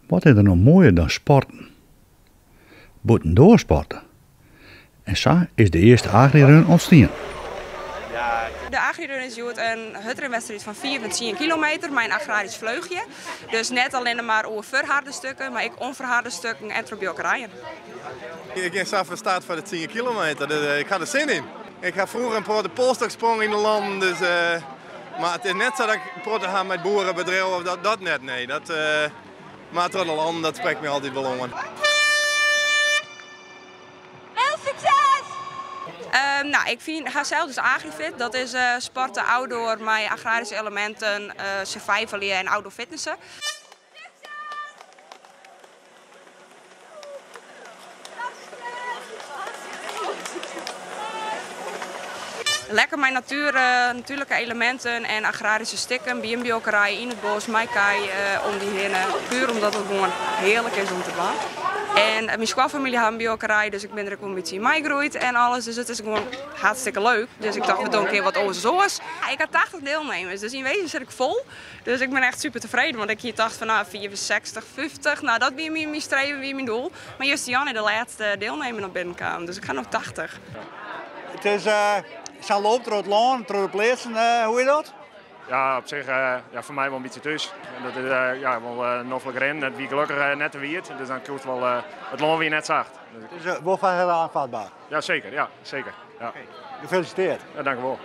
Wat is der no moaier dan sporten? Bûtendoar sporte. En sa is de earste Agrirun ûntstien. De Agrirun is hjoed in hurdrinwedstriid fan 5 en 10 kilometer mei in agrarysk fleuchje. Dus net allinne mar oer ferharde stukken, mar ek ûnferharde stukken en troch buorkerijen. Ik gean sa fan start foar de 10 kilometer, dus ik ha der sin yn. Ik ha froeger in protte polsstôksprong yn de lannen, dus, mar it is net sa dat ik in protte ha mei it boerebedriuw of dat, dat net, nee. Dat, mar troch de lannen, dat sprekt my altyd wol oan. Veel succes! Nou, ik fyn harsels dus agrifit. Dat is sporten outdoor mei agraryske eleminten, survivalje en outdoor fitnessen. Lekker mei natuer, natuerlike eleminten en agraryske stikken by in buorkerij yn it bosk mei kij om dy hinne. Puer omdat it gewoan hearlik is om te dwaan. En myn skoanfamylje hat in buorkerij, dus ik bin der ek wol in bytsje yn meigroeid en alles. Dus it is gewoan hartstikke leuk. Dus ik tocht, we dogge in kear wat oars as oars. Ik ha 80 deelnemers, dus yn wezen sit ik fol. Dus ik bin echt super tefreden, want ik hie tocht fan nou 65, 50, nou dat wie myn streven, wie myn doel. Mar juster-jûn is de lêste deelnemer noch binnenkaam, dus ik ha no 80. It is sa loopt troch it lân, troch de pleatsen, hoe is dat? Ja, op sich ja, foar my wol in bytsje thús. Dat is ja, wol noflik rinnen. It wie gelokkich net te wiet, dus dan koest wol, it lân wie net sacht. It is wol foar heel aanvaardbaar? Ja, seker. Ja, seker. Ja. Gefeliciteerd. Ja, dank u wol.